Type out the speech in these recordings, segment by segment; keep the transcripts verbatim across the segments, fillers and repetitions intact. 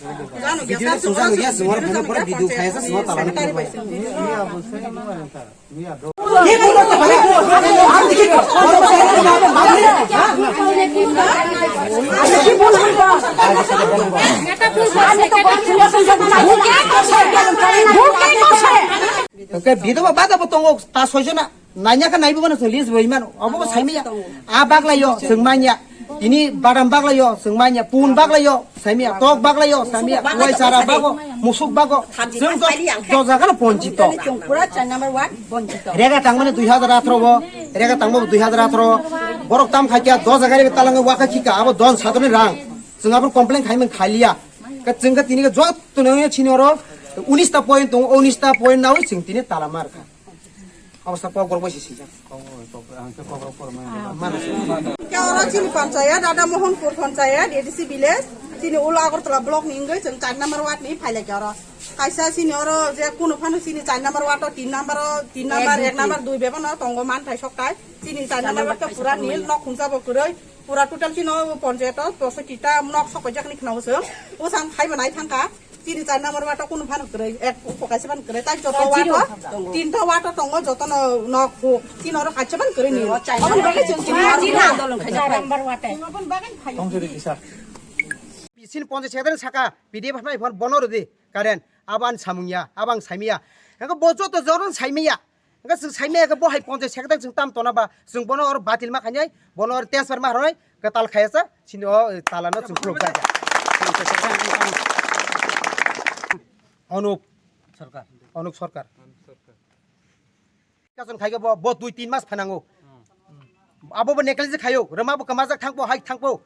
Video na sungsa nugya, sungwar phano pore video khaya sa sungwar talani phano. Hwnkhe video ba bada bo tongo ta soi jona. Nanya kha naibo mano chwng list bo imano. Obo bo saimanya. A baglayo chwng manya. Tini badam baglayo chwng manya. Pun baglayo saimanya. Tok baglayo saimanya. Uai chara bago, musuk bago. Chwng to do jaga no ponchito. Pura char number one, ponchito. Rega tangmani dui hazar atharo bo. Rega tangbo dui hazar atharo. Borok tam khaikya do jaga rega talango waka khika abo don sadoni rang. Chwng abo complain khaiman khaliya. Ka chwng ka tini ka jotto no chini oro unis ta point tongo, unis ta point nawi chwng tini tala mar kha. Obostha kok borok bai se sijak. Kok borok, kok borok, ang khe kok borok pormai. Mano se. Khe oro chini panchayat, Dada Mohanpur panchayat, A D C village, chini ulo Agartala block ni wngwi chwng char number ward ni phailai khe oro. Kaisa chini oro je kunu phano chini char number ward o tin number o, tin number, ek, dui, ek number, dui bebano tongo manthai sokthai. Chini char number ward khe pura nil, nok khumsa bo kwrwi. Pura total chini o panchayat o poso kita nok sok jakni khna usung. Usang phai bo nai thangkha. Chini char number ward o kunu phano kwrwi, ek upo kaisa phano kwrwi, tai joto ward o tongo. Tinta ward o tongo, joto no nok huk. Chini oro kaisa phano kwrwi ni. Oboni bagwi chwng chini oro andolon khaijak. Char number ward o. Tong suri kisa. Chini panchayat secretary saka, P D F phai phone bono rwdi, Karen, abo ang samung ya, abo ang saimaya. Hwnkhe bo joto joto saimaya. Hwnkhe chwng saimaya khe bo hai panchayat secretary chwng tam tona ba, chwng bono oro batil ma khainai, bono oro transfer ma rwnai, kwtal khaya sa, chini o, eh, tala no chwng khuluk jak. Anup Sarkar. Anup Sarkar. Kason khai khe bo, bo dui tin mas phanango. Abo bo neglect khayo, rwma bo kwmajak thangbo, hai thangbo.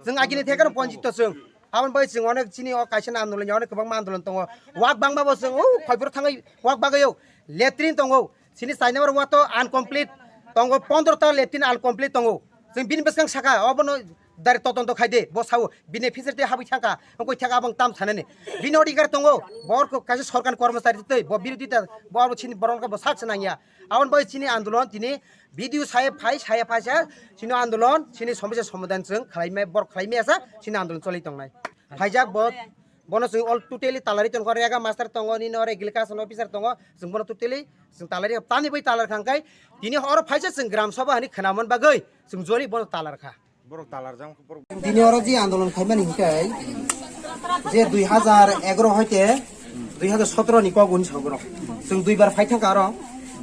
Chwng agini thekano ponjito chwng. Aboni bagwi chwng onek chini o kaisa andolon, onek kwbangma andolon tongo. Wak bangma bo chwng, o, khoiphuru thangwi wak bagwi o. Latrine tongo. Chini char number ward o uncomplete tongo, pondro ta latrine uncomplete tongo. Chwng bini bwskang saka, obono dari totonto khai de, bo sao, bini fishery tei habwi thangkha, wngkoi thangkha, abang tam sanani. Bini odhikar tongo, bo orko kaisa sorkar kormochari tei, bo birodhi ta, bo abo chini borok bo sak se nangya. Aboni bagwi chini andolon tini B D O saheb phai, saheb phaisa, chini andolon, chini somosya somadhan chwng khlaimai, bor khlaimaya sa, chini andolon choli tongnai. Phaijak bo, bono chwng all totally talari tongkha, rega master tongo, nini oro agriculture officer tongo, chwng bono totally chwng talari, tani bai talar khangkai, tini oro phaisa chwng gram sabha hani khwnaman bagwi, chwng joli bono talar kha. Borok talar jang, borok. Tini oro je andolon khaimani hinkhe, je dui hazar egaroh hoite dui hazar sotoro ni kok uni sogoro. Chwng duibar phai thangkha oro.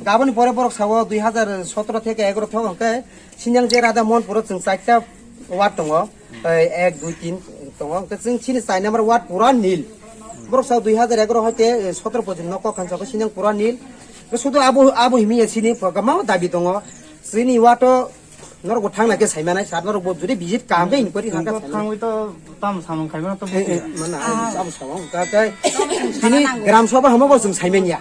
Gaboni pore borok sao dui hazar sotoro theke egaroh thok hwnkhe, Sinjang je Radha Mohanpuro chwng chaita ward tongo, eh, ek, dui, tin tongo. Hwnkhe chwng chini char number ward pura nil. Borok sao dui hazar egaroh hoite, eh, sotoro porjonto kok khansa khe Sinjang pura nil. Hwnkhe sudu abo, abo himiya chini kwbangma dabi tongo. Chini ward o norok bo thangna khe saimanai, sir norok bo jodi visit kaham khe inquiry kha khe saimanai. Thangwi to tam samung khaimano to. Eh, eh, mana, abo samung. Ka, ka, chini gram sabha hamo bo chwng saimanya.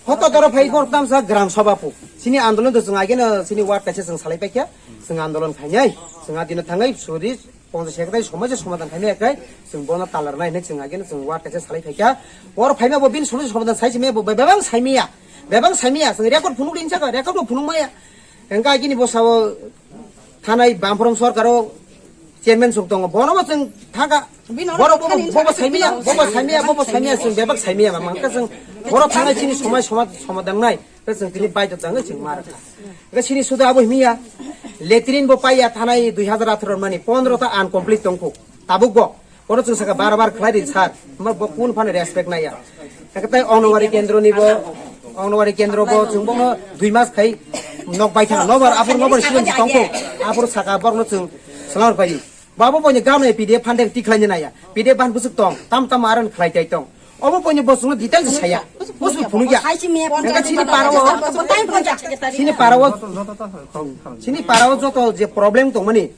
Hoto doro phai borok tamsa gram sabha pu. Chini andolon to chwng ageno chini ward kaisa chwng salai paikha. Chwng andolon khainai. Chwng adino thangai suri ponchayat secretary somosya somadhan khainai kai. Chwng bono talarnai hinwi chwng ageno chwng ward kaisa salai phaikha. Oro phaima bo bini somosya somadhan sai simi bo bebang saimaya. Bebang saimaya. Chwng record phunuk rinchakha, record bo phunuk maya. Hwnkhe agini bosao thanai Bamphrom sorkaro chairman song tongo. Bono bo chwng thangkha. Bini oro Borok bo, thani bo bo thani saimaya, thani bo bo thani saimaya, bo bo thani saimaya, chwng bebak saimaya ba mangkha chwng. Borok thangnai chini somai somaj somadhan nai. Tei chwng tini baidhot jangwi chwng ma rwkha. Hwnkhe chini sudu abo himiya. Latrine bo paiya thanai dui hazar atharo mani pondro ta uncomplete tongkho. Tabuk bo. Bono chwng saka bar bar khlai di sir. Hwnba bo kun phano respect naiya. Hwnkhe tei Anganwadi kendro ni bo, Anganwadi kendro bo chwng bono dui mas khai nok bai thang, nobar, aphuru nobar student tongkho, aphuru saka borokno chwng swlang rwphai di. Bo abo boini gana P D F funding tikhlai naiya, P D F ban bwswk tong, tam tam aron khlai tai tong. Obo boini bo chwngno detail se saya, bwswk phunukya. Hwnkhe chini para o, chini para o, chini para o joto je problem tongmani,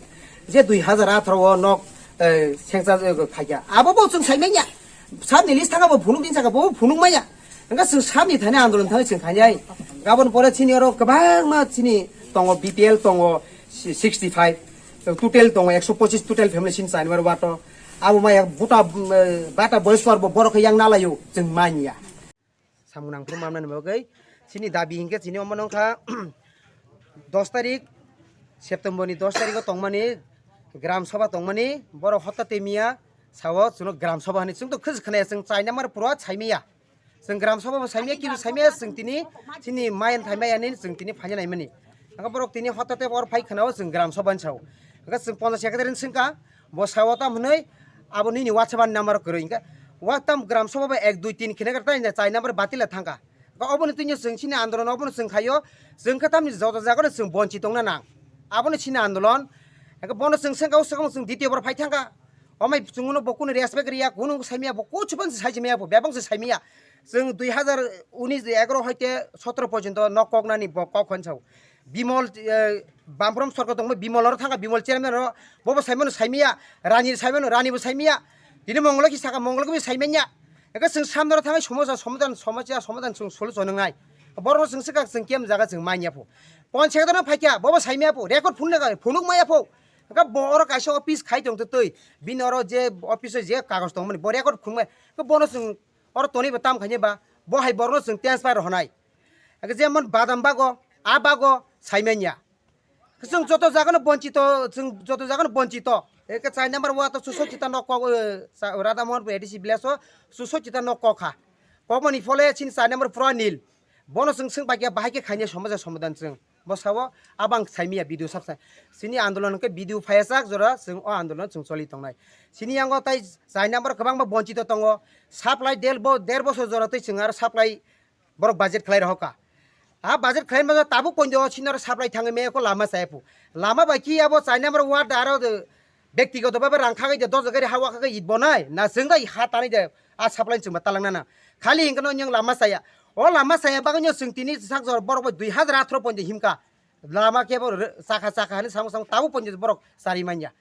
je dui hazar atharo o nok, eh, sengcha, eh, khaikha. Abo bo chwng saimanya. Sabni list thangkha bo phunuk din saka bo phunuk maya. Hwnkhe chwng sabni thani andolon thangwi chwng khainai. Aboni pore chini oro kwbangma chini tongo, B P L tongo, si-, sixty five, total tongo, ekso pochis total family chini char number ward o. Abo maya buta, mm, bata boyoswar bo borok khe yang nalaio chwng manya. Samung nangphuru manmani bagwi chini dabi hinkhe chini omo nongkha dos tarik September ni dos tarik o tongmani gram sabha tongmani borok hotta tei miya Sao chwngno gram sabha hinwi chwngto khwj khwnaya, chwng chai number pura saimaya. Chwng gram sabha bo saimaya, kibo saimaya, chwng tini chini mayan thaimaya ni chwng tini phaina naimani. Ang borok tini hotate or phai khwnao chwng gram sabha ni sao. Ang chwng poncha secretary ni swngkha, bo sao tam hinwi abo nini WhatsApp ni number kwrwi. Ang wa tam gram sabha bo ek dui tin khwna khe tai chai number batila thangkha. Ang oboni tini chwng chini andolon obono chwng khaio, chwng khe tamni joto jagano chwng bonchi tongna nang. Abono chini andolon. Ang bono chwng swngkha, o swkang chwng ditiyo bor phai thangkha. Omai chwngno bo kunu respect riya, kunu saimaya, bo kuchupang se saimaya, bo bebang se saimaya. Chwng dui hazar unis de egaro hoite sotro porjonto nok koknani bo kok hwn sao. Bimol, eh, Bamrom sorkar tongmo Bimol oro thangkha, Bimol chairman oro bobo saimano saimaya, Rani saimano, Rani bo saimaya. Tini Mongolo ki saka, Mongolo ki saimanya. Eke chwng samno thangwi somosa somadan, somosa somadan chwng solution wngnai. Borok chwng swkak chwng kem jaga chwng manya pho. Ponchayat no phaikya, bobo saimaya pho, record phunuk maya pho. Eke bo oro kaisa office khai tong twi, bini oro je office o je kagoj tongmani, bo record phunuk maya. Eke bono chwng oro toni bo tam khaini ba, bo hai borno chwng transfer honai. Eke jemon badam bago, a bago saimanya. Chwng joto jagano bonchito, chwng joto jagano bonchito. Eke chai number wa to suso chita nok kok, eh, sa-, Radha Mohanpur A D C village o suso chita nok kok kha. Kokmani phole chini chai number pura nil. Bono chwng swng baikya bahai khe khaini somosa somadan chwng. Bo sao abang saimaya video sabsa. Chini andolon khe video phayajak jora chwng o andolon chwng choli tongnai. Chini yango tai chai number kwbangma bonchito tongo. Supply del bo, der bosor jora twi chwng aro supply borok budget khlai rohorkha. A budget khlai mano tabuk pointo o sinaro supply thangwi maya kho lama chaya phu. Lama bai khe abo chai number ward aro de bektigoto bhabe rang khagwi de dojo gari hawa khagwi it bonai na chwng bai ha tanwi de a supply chwngba talangnana. Khali hinkhe no nyang lama chaya. O lama chaya bagwi no chwng tini sak jor borok bai dui hazar atharo pointo himkha. Lama kebo re-, chakha chakha hinwi samung samung tabuk pointo borok chari manya.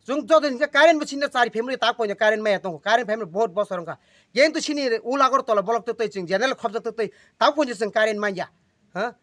Chwng joto hinkhe current bo sinda chari family tak pointo current maya tongo. Current family bahut bosor wngkha. Kintu sini ul Agartala bolok twtwi chwng general khobjak twtwi tabuk pointo chwng current manya. Ha?